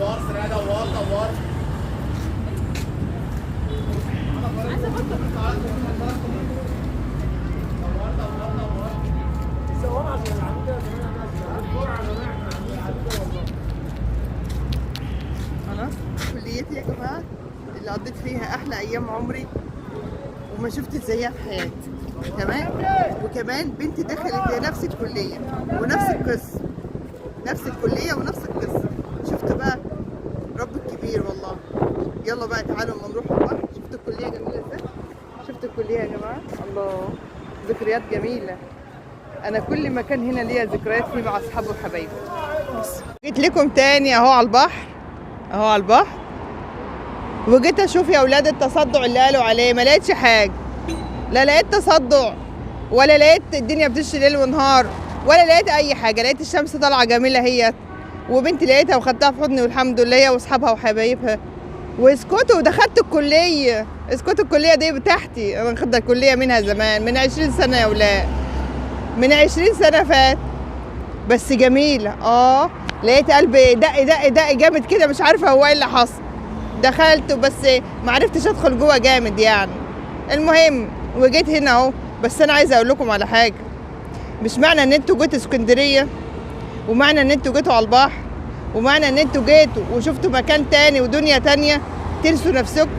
دوار سريع، دوار دوار. خلاص كليتي يا جماعة اللي قضيت فيها احلى ايام عمري وما شفت زيها في حياتي، تمام. وكمان بنتي دخلت نفس الكلية ونفس القسم، نفس الكلية ونفس القسم. شفتوا بقى رب الكبير والله. يلا بقى تعالوا اما نروح البحر. شفتوا الكلية جميلة ازاي؟ شفتوا الكلية يا جماعة؟ الله، ذكريات جميلة. انا كل مكان هنا ليا ذكريات فيه مع اصحابي وحبايبي. جيت لكم تاني اهو على البحر، اهو على البحر، وجيت اشوف يا اولاد التصدع اللي قالوا عليه، ما لقيتش حاجة. لا لقيت تصدع ولا لقيت الدنيا بتشتي ليل ونهار ولا لقيت اي حاجة. لقيت الشمس طالعه جميلة اهيت، وبنتي لقيتها وخدتها في حضني والحمد لله، هي واصحابها وحبايبها. واسكتوا، ودخلت الكلية. اسكتوا، الكلية دي بتاعتي انا، خدت الكلية منها زمان من 20 سنة يا اولاد، من 20 سنة فات، بس جميلة. لقيت قلبي دق دق دق جامد كده، مش عارفه هو ايه اللي حصل. دخلت بس ما عرفتش ادخل جوه جامد يعني. المهم وجيت هنا اهو. بس انا عايزه اقول لكم على حاجة، مش معنى ان انتوا جيتوا اسكندرية، ومعنى ان انتوا جيتوا على البحر، ومعنى ان انتوا جيتوا وشفتوا مكان تاني ودنيا تانية تنسوا نفسكم.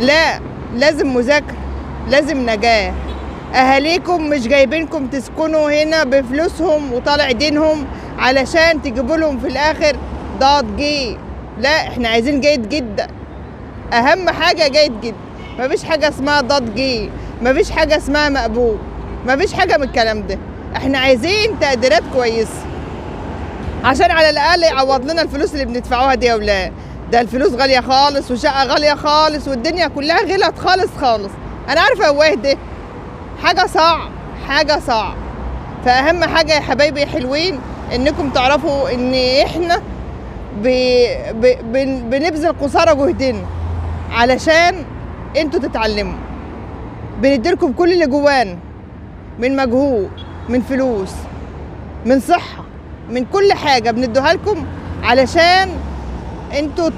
لا، لازم مذاكرة، لازم نجاح. اهاليكم مش جايبينكم تسكنوا هنا بفلوسهم وطالع دينهم علشان تجيبوا لهم في الاخر ضاد جي. لا، احنا عايزين جيد جدا، اهم حاجة جيد جدا. مفيش حاجة اسمها ضاد جي، مفيش حاجة اسمها مقبول، مفيش حاجة من الكلام ده. احنا عايزين تقديرات كويسة عشان على الاقل يعوض لنا الفلوس اللي بندفعوها دي يا ولاد. ده الفلوس غالية خالص، وشقه غالية خالص، والدنيا كلها غلت خالص خالص. انا عارفه هو ايه ده، حاجة صعب، حاجة صعب. فاهم حاجة يا حبايبي يا حلوين، انكم تعرفوا ان احنا بنبذل قصارى جهدنا علشان انتوا تتعلموا. بنديلكم كل اللي جوانا من مجهود، من فلوس، من صحة، من كل حاجة بندوها لكم علشان انتوا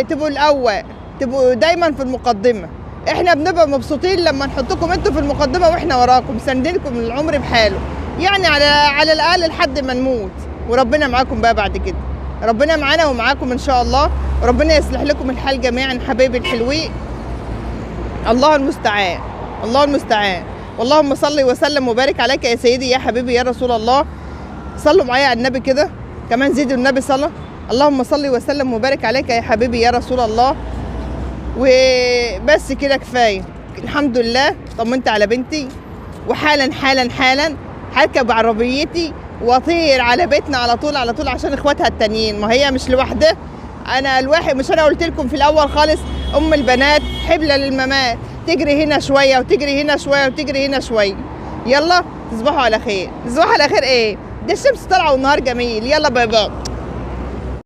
تبقوا الاول، تبقوا دايما في المقدمة. احنا بنبقى مبسوطين لما نحطكم انتوا في المقدمة واحنا وراكم ساندينكم العمر بحاله، يعني على الاقل لحد ما نموت. وربنا معاكم بقى بعد كده، ربنا معانا ومعاكم ان شاء الله، وربنا يصلح لكم الحال جميعا حبايبي الحلوين. الله المستعان، الله المستعان. واللهم صل وسلم وبارك عليك يا سيدي يا حبيبي يا رسول الله. صلوا معايا على النبي كده كمان، زيدوا النبي صلاة. اللهم صل وسلم وبارك عليك يا حبيبي يا رسول الله. وبس كده كفاية، الحمد لله طمنت على بنتي. وحالا حالا حالا هركب عربيتي واطير على بيتنا على طول على طول عشان اخواتها التانيين، ما هي مش لوحدها. انا الواحد مش انا قلت لكم في الاول خالص ام البنات حبلة للممات، تجري هنا شوية وتجري هنا شوية وتجري هنا شوية. يلا تصبحوا على خير. تصبحوا على خير ايه؟ ده الشمس طالعه والنهار جميل. يلا bye bye.